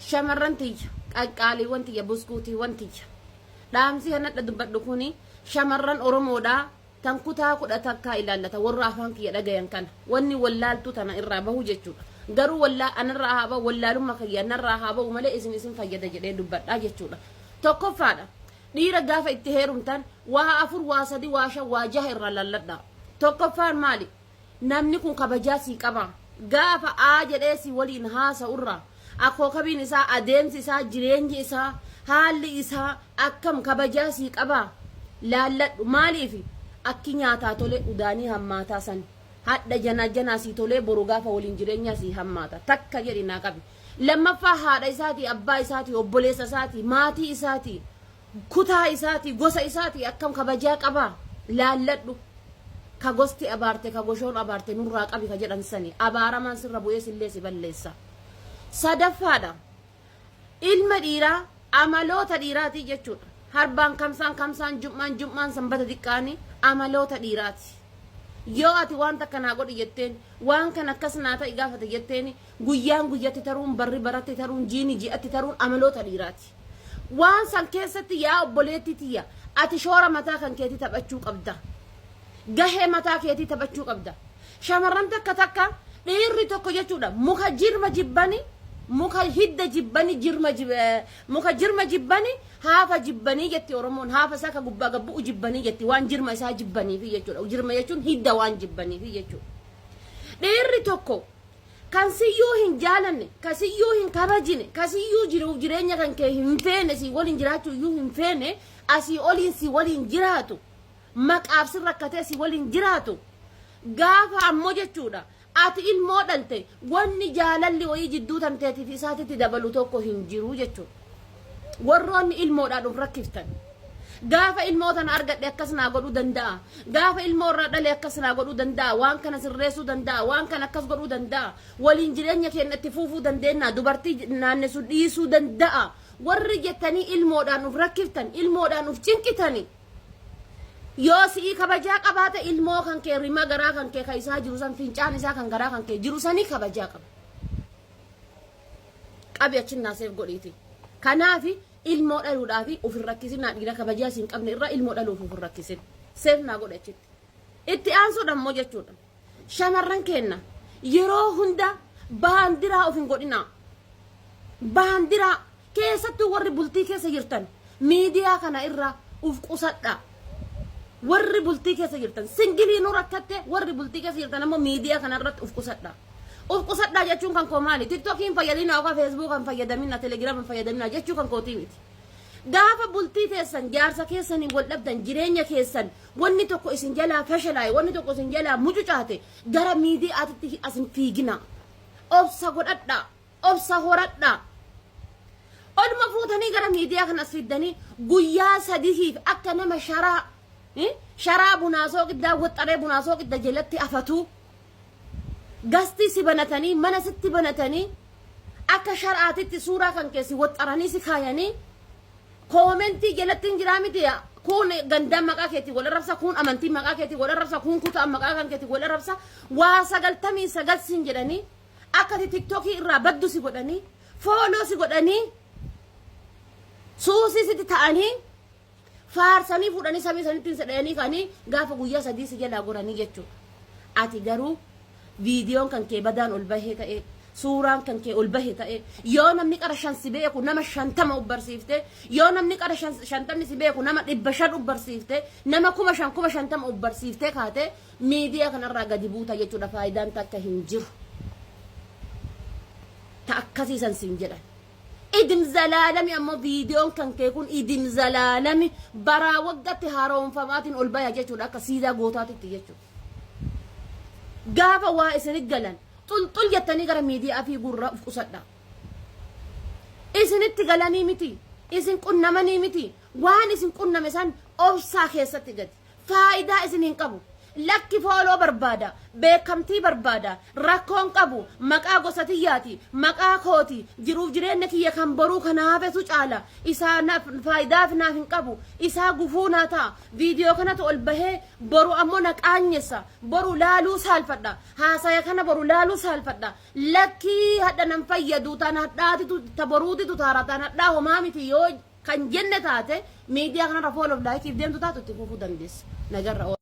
Shamarran tiyya, qaqqaaliiwwan tiyya, buskuutiiwwan tiyya. Dhaamsi kanadha dubbadhu kuni shamarran Oromoodhaa tan kutaa 11 ilaallata warra afaan kiyya dhagayan kana. Wanni wallaaltuu tana irraa bahu jechuudha. Garuu wallaa anarraa haa bahu wallaalumma kiyya narraa haa bahu malee isin isin fayyada jedhee dubbadhaa jechuudha. Tokkoffaadha. Dhiira gaafa itti heerumtan waa afur, waa sadi, waa shan, waa jaha irraa laalladhaa. Tokkoffaan maali? Namni kun kabajaa sii qabaa? Gaafa aa jedhee si waliin haasa'u irraa akookabiin isaa, adeemsi isaa, jireenyi isaa, haalli isaa akkam kabajaa sii qabaa? Laalladhu. Maaliifi? Akki nyaataa tole udaanii hammaataa sani. Hadha janaajjanaa sii tolee boru gaafa waliin jireenyaa sii hammaata. Takka jedhi naa qabi. Lammaffaa haadha isaatii, abbaa isaatii, obboleessa isaatii, maatii isaatii, kutaa isaatii, gosa isaatii akkam kabajaa qabaa? Laalladhu. Ka gosti abaarte, ka goshoon abaarte nurraa qabi ka jedhan sani. Abaaramaan sirra bu'ee sillee si balleessa. Sadaffaadha. Ilma dhiiraa amaloota dhiiraatii jechuudha. Harbaan kamsaan kamsaan jum'aan jum'aan sanbata xiqqaani amaloota dhiiraati. Yoo ati waan takka naa godhi jetteen, waan kana akkas naa ta'i gaafate jetteeni, guyyaan guyyatti taruun, barri baratti taruun, jiini ji'atti taruun amaloota dhiiraati. Waan san keessatti yaa obboleettii tiyya ati shoora mataa kan keetii taphachuu qabda. Gahee mataa keetii taphachuu qabda. Shamarran takka takka dhiirri tokko jechuudha muka jirma jibbani muka hidda jibbani jirma muka jirma jibbani haafa jibbanii jetti Oromoon haafa isaa ka gubbaa gabbu'u jibbanii jetti waan jirma isaa jibbaniifi jechuudha. Jirma jechuun hidda waan jibbaniifi jechuudha. Dhiirri tokko Kan siyyuu hin jaalanne, ka siyyuu hin kabajine, ka siyyuu jiruuf jireenya kan kee hin feene, si waliin jiraachuu iyyuu hin feene, asii oliin si waliin jiraatu, maqaaf si rakkatee si waliin jiraatu, gaafa ammoo jechuudha, ati ilmoo dhalte, wanni jaalalli wayii jidduu tanteetii fi isaatitti dabalu tokko hin jiru jechuudha. Warroonni ilmoodhaan of rakkiftan. Gaafa ilmoo tana argadhe akkas naa godhuu danda'a. Gaafa ilmoo irraa dhale akkas naa godhuu danda'a. Waan kana sirreessuu danda'a. Waan kana akkas godhuu danda'a. Waliin jireenya keenya itti fuufuu dandeenya. Dubartii naannessu dhiisuu danda'a. Warri jettanii ilmoodhaan of rakkiftan, ilmoodhaan of cinqitani. Yoo si'ii kabajaa qabaate ilmoo kan kee rima garaa kan kee kan isaa jiru san fincaan isaa kan garaa kan kee jiru sanii kabajaa qaba. Qabi achinnaa seef godhiiti. Kanaafi ilmoo dhaluudhaafi of hin rakkisinaa dhiira kabajaa isin qabne irraa ilmoo dhaluuf of hin rakkisin. Seef naa godhe achitti. Itti aansuudha immoo jechuudha. Shamarran keenna yeroo hunda baandiraa of hin godhinaa. Baandiraa keessattuu warri bultii keessa jirtan miidiyaa kana irraa uf qusadhaa. Warri bultii keessa jirtan singilii nu rakkatte warri bultii keessa jirtan ammoo miidiyaa kana irratti uf qusadhaa. Uf qusadhaa jechuun kan koo maali? Tiktokii hin fayyadamina yookaan Feesbuuka hin fayyadamina, Telegiraama hin fayyadamina jechuu kan kootii miti. Gaafa bultii teessan jaarsa keessaniin wal dhabdan jireenya keessan wanni tokko isin jalaa fashalaa'e wanni tokko isin jalaa mucucaate gara miidiyaatitti as hin fiiginaa. Obsa godhadhaa. Obsa horadhaa. Olma fuutanii gara miidiyaa kana as fiddanii guyyaa sadihiif akka nama sharaa sharaa bunaa sooqiddaa waxxaree bunaa sooqidda jalatti afatuu gastii si banatanii mana sitti banatanii akka sharaatitti suuraa kan kee si waxxaranii si kaayanii koomentii jalatti hin jiraa miti kuun gandaan maqaa keetii wal arrabsa kuun amantiin maqaa keetii wal arrabsa kuun kutaan maqaa kan keetii wal arrabsa waa 99 siin jedhanii akka ati tiktokii irraa baddu si godhanii fooloo si godhanii suusii sitti ta'anii faarsanii fuudhanii samii sanitti si dhayanii ka'anii gaafa guyyaa sadii si jalaa goranii jechuudha. Ati garuu viidiyoon kan kee badaan ol bahee ta'ee suuraan kan kee ol bahe ta'ee yoo namni qara shan si beeku nama 50 uf barsiifte yoo namni qara shantamni si beeku nama 500 uf barsiifte nama 5000 50,000 uf barsiiftee kaatee miidiyaa kanarraa gadi buuta jechuudha faayidaan takka hin jiru. Ta akkasii san siin jedhan. Idim zalaalami ammoo viidiyoon kan kee kun idim zalaalami baraa waggatti haaromfamaatiin ol baya jechuudha akka siidaa gootaatitti jechuudha. Gaafa waa isinit galan xulxul jettanii gara miidiyaa fiiguurraa of qusadhaa. Isinitti galanii miti, isin qunnamanii miti, waan isin qunname san obsaa keessatti gadi. Faayidaa isin hin qabu. Lakki, follow barbaada, beekamtii barbaada, rakkoon qabu, maqaa gosa tiyyaati, maqaa kooti, jiruuf jireenya kiyya kan boruu kana hafetu caala, isaa naaf faayidaaf naaf hin qabu, isaa gufuu naa ta'a, viidiyoo kanatu ol bahee boru ammoo na qaanyessa, boru laaluu saalfadha, haasaya kana boru laaluu saalfadha, lakkii hadha nan fayyadu, tan hadhaatitu ta boruutitu taara, tan hadhaa homaa miti yoo kan jenne taate, miidiyaa kanarra followf likeiif deemtu taatu itti fufuu dandeessa nagarra.